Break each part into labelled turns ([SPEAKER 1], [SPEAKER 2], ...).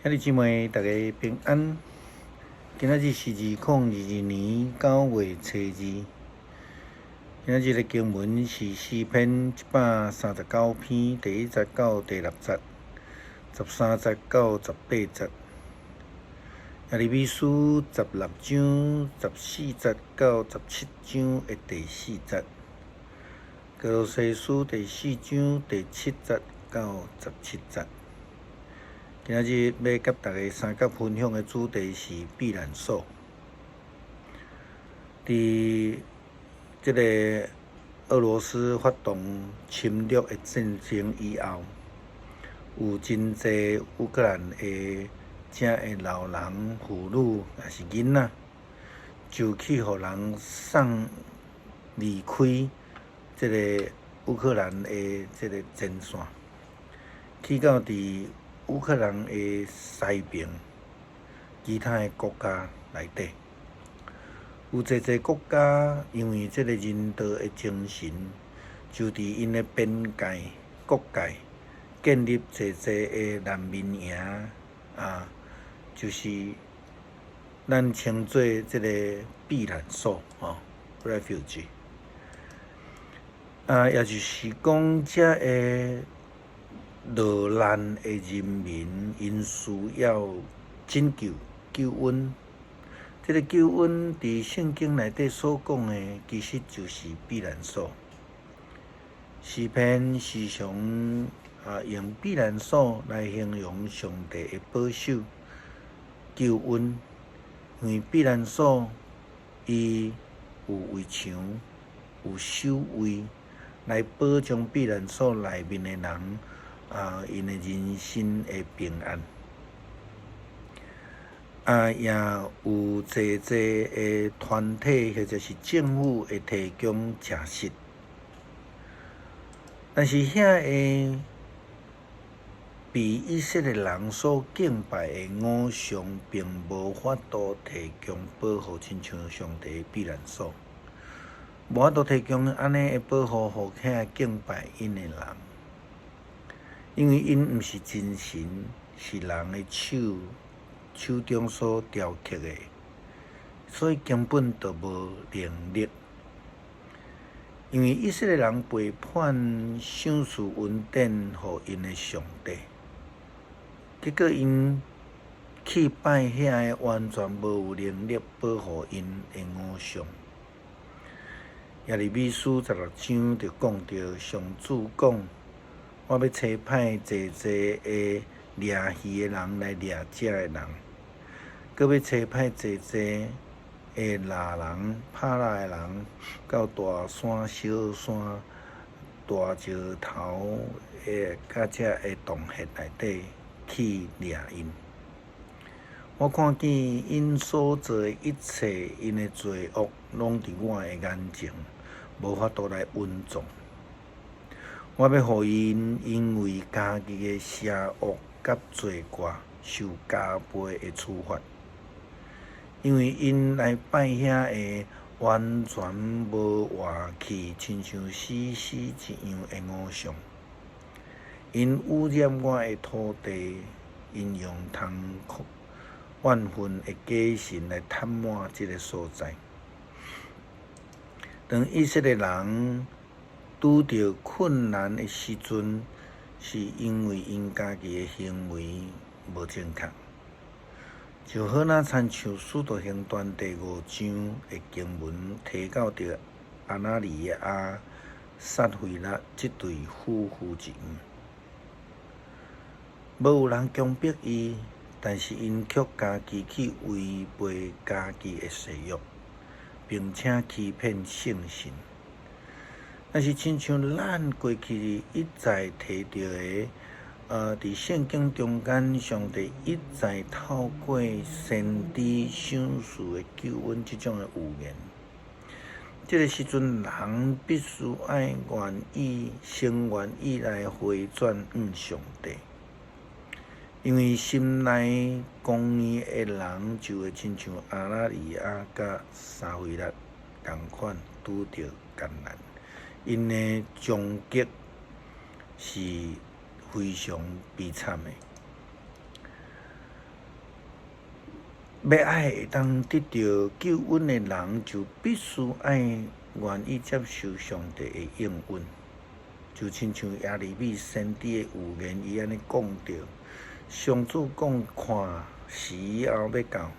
[SPEAKER 1] 兄弟姊妹，大家平安。今仔日是2022年9月初二。今仔日的經文是詩篇139篇第一節到第六節，13節到18節。耶利米書16章14節到17章的第四節。歌羅西書第四章第七節到17節。今仔日欲佮大家相佮分享的主題是避難所。佇這个俄羅斯發動侵略的戰爭以後，有真濟烏克蘭的遮的老人、婦女，抑是囡仔，就去予人送離開這个烏克蘭的這个前線，去到佇烏克蘭的西邊，其他的國家內底，有濟濟國家因為這个人道的精神，就佇𪜶的邊界國界建立濟濟的難民營啊，就是咱稱做這个避難所吼，refugee。啊，也就是講，遮个落難的人民，𪜶需要拯救、救恩。這个救恩佇聖經內底所講的，其實就是避難所。詩篇時常啊用避難所來形容上帝的保守、救恩，因為避難所伊有圍牆、有守衛來保障避難所內面的人啊，𪜶的人身的平安。啊，也有濟濟的團體或者是政府會提供食食，但是遐个被以色列人所敬拜的偶像，並無法度提供保護，親像上帝的避難所，無法度提供按呢的保護，予遐敬拜𪜶的人，因為𪜶毋是真神，是人的手手中所雕刻的，所以根本就無能力。因為以色列人背叛賞賜恩典予𪜶的上帝，結果𪜶去拜遐个完全無有能力保護𪜶的偶像。耶利米書16章就講著上主講：我欲差派濟濟的掠魚的人來掠遮的人，閣欲差派濟濟的獵人、拍獵的人，到大山、小山、大石頭的佮遮的洞穴內底去掠𪜶。我看見𪜶所做的一切，𪜶的罪惡，攏佇我的眼前，無法度來隱藏。我欲予𪜶因為家己的邪惡佮罪過，受加倍的處罰，因為𪜶來拜遐个完全無活氣，親像死屍一樣的偶像。𪜶污染我的土地，𪜶用痛苦怨恨的假神來充滿這个所在。當以色列人拄著困難的時陣，是因為𪜶家己的行為無正確，就好若親像使徒行傳第五章的經文提到著亞拿尼亞、撒非喇這對夫婦一樣，無有人強迫伊，但是𪜶卻家己去違背家己的誓約，並且欺騙聖神。但是，親像咱過去一再提著的，佇聖經中間，上帝一再透過先知賞賜的救恩這種的預言。這个時陣，人必須愛願意，先願意來回轉向上帝，因為心內公義的人就會親像亞拿尼亞佮撒非喇仝款拄著艱難。𪜶的終結是非常悲慘的。欲愛會當得著救恩的人，就必須愛願意接受上帝的應允。就親像耶利米先知的預言，伊按呢講著：上主講，看時候欲到，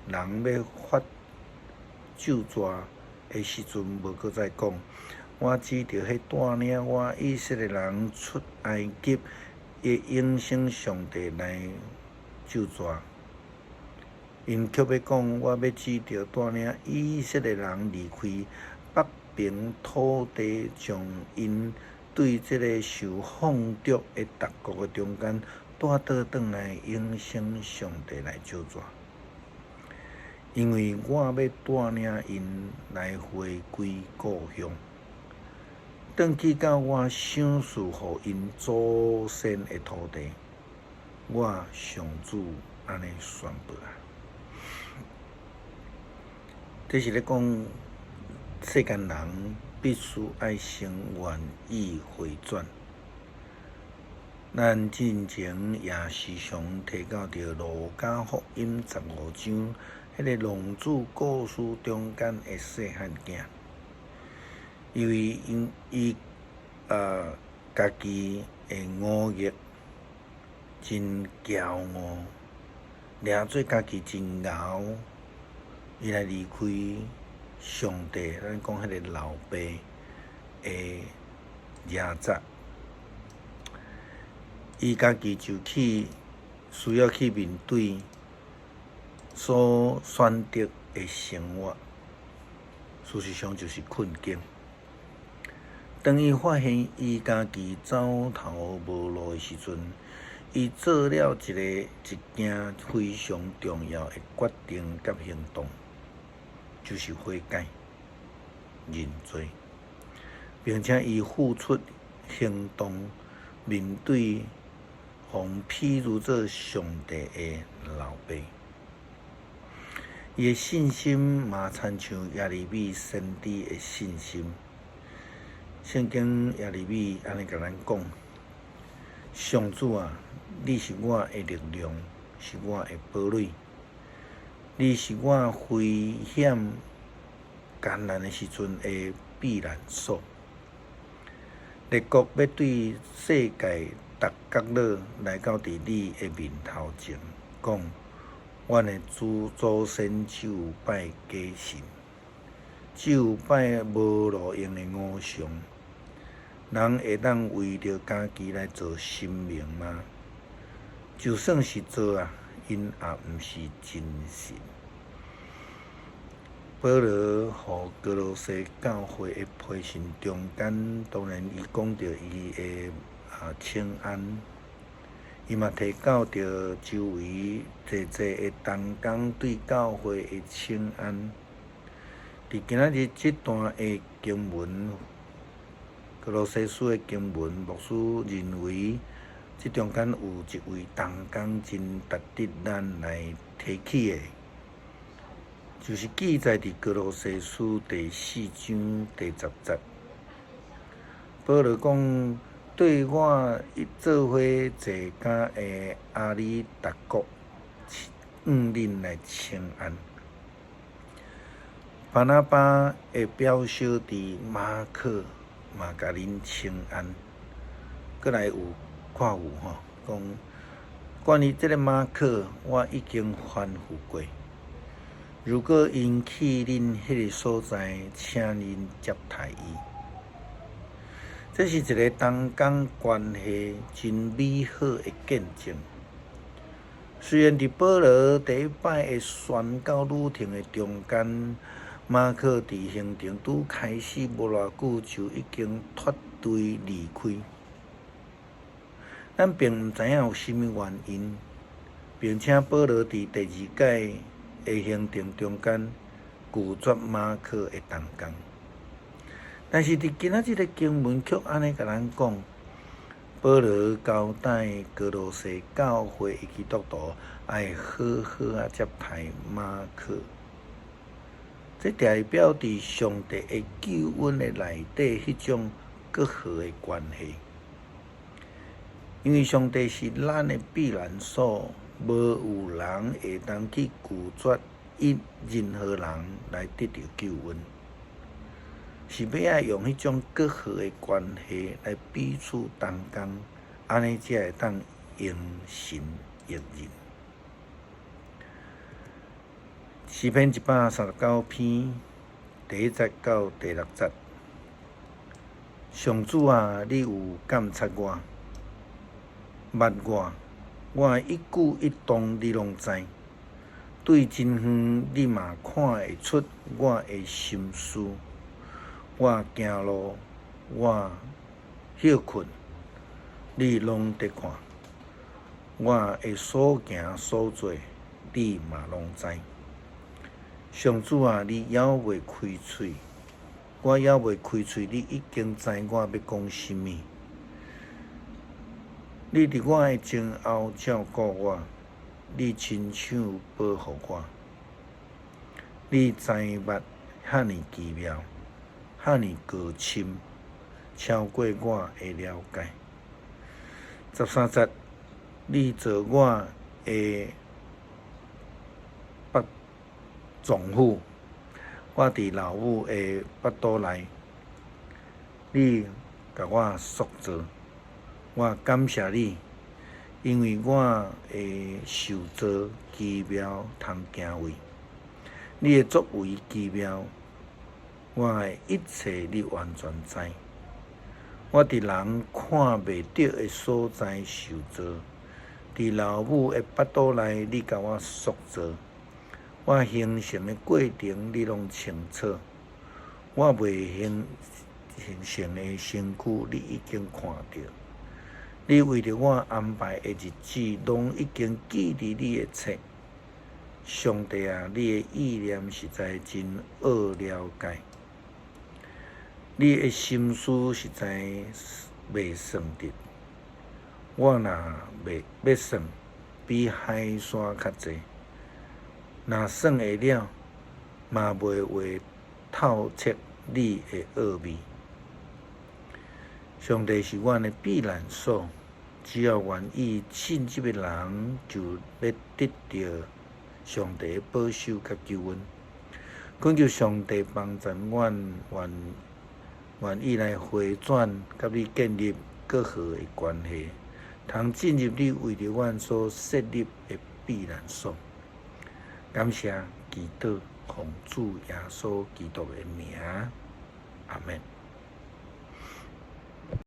[SPEAKER 1] 人欲發咒詛的時陣，無閣再講。我指著彼帶領我以色列人出埃及的永生上帝來咒詛。𪜶卻欲講，我欲指著帶領以色列人離開北爿土地，將𪜶對這个受放逐的逐國的中間帶倒轉來，永生上帝來咒詛。因為我欲帶領𪜶來回歸故鄉，轉去到我賞賜予𪜶祖先的土地。我上主按呢宣布啊！這是咧講世間人必須愛先願意回轉。咱進前也時常提到著路加福音15章，彼个浪子故事中間的細漢囝，因為𪜶伊家己的忤逆真驕傲，掠做家己真𠢕，伊來離開上帝，咱講彼個老爸的職責，伊家己就去需要去面對所選擇的生活，事實上就是困境。當伊發現伊家己走投無路的時陣，伊做了一件非常重要的決定佮行動，就是悔改、認罪，並且伊付出行動面對予譬如做上帝的老爸。伊的信心嘛，親像耶利米先知的信心。聖經耶利米按呢共咱講：上主啊，你是我的力量，是我的堡壘。你是我危險艱難的時陣的避難所。列國欲對世界逐角落來到佇你的面頭前，講：阮的祖祖先只有拜假神，只有拜無路用的偶像。人會當為著家己來造神明嗎？就算是造啊，𪜶也毋是真神。保羅予歌羅西教會的批信中間，當然伊講著伊的請安，伊嘛提到著周圍濟濟的同工對教會的請安。佇今仔日這段的經文，歌羅西書的經文，牧師認為這中間有一位同工真值得咱來提起的，就是記載佇歌羅西書第四章第十節。保羅講，對我做伙坐監的亞里達各，向恁來請安。巴拿巴的表小弟馬可嘛共恁請安。閣來有括弧吼，講關於這个馬可，我已經吩咐過。如果𪜶去恁彼个所在，請恁接待伊。這是一个同工關係真美好的見證。雖然佇保羅第一擺的宣教旅程的中間，馬可佇行程拄開始無偌久就已經脫隊離開，咱並毋知影有啥物原因，並且保羅佇第二擺的行程中間拒絕馬可的同工。但是佇今仔這个經文卻按呢共咱講，保羅交代歌羅西教會的基督徒愛好好仔接待馬可，這代表佇上帝的救恩的內底彼種閣好的關係。因為上帝是咱的避難所，無有人會當去拒絕伊任何人來得著救恩，是欲愛用彼種閣好的關係來彼此同工，按呢才會當榮神益人。詩篇139篇第一節到第六節。上主啊，你有監察我，捌我，我的一舉一動你攏知。對真遠你嘛看會出我的心思。我行路，我歇睏，你攏佇看。我的所行所做，你嘛攏知。上主啊，你猶未開喙，我猶未開喙，你已經知我欲講啥物。你佇我的前後照顧我，你親手保護我。你知捌遐爾奇妙，遐爾高深，超過我的了解。13節，你做我的腹丈夫，我佇老母的腹肚內，你共我塑造，我感謝你，因為我的受造奇妙通敬畏，你的作為奇妙，我的一切你完全知。我佇人看袂著的所在受造，佇老母的腹肚內，你共我塑造。我形成的過程，你攏清楚；我未形成的身軀，你已經看著。你為著我安排的日子，攏已經記佇你的冊。上帝啊，你的意念實在真奧了解，你的心思實在袂算得。我若欲算，比海沙較濟。若算會了，嘛袂會透徹你的奧秘。上帝是阮的避難所，只要願意信這个人，就欲得著上帝的保守佮救恩。懇求上帝幫助阮，願意來回轉，佮你建立閣好的關係，通進入你為著阮所設立的避難所。感謝祈禱，奉主耶穌基督的名，阿們。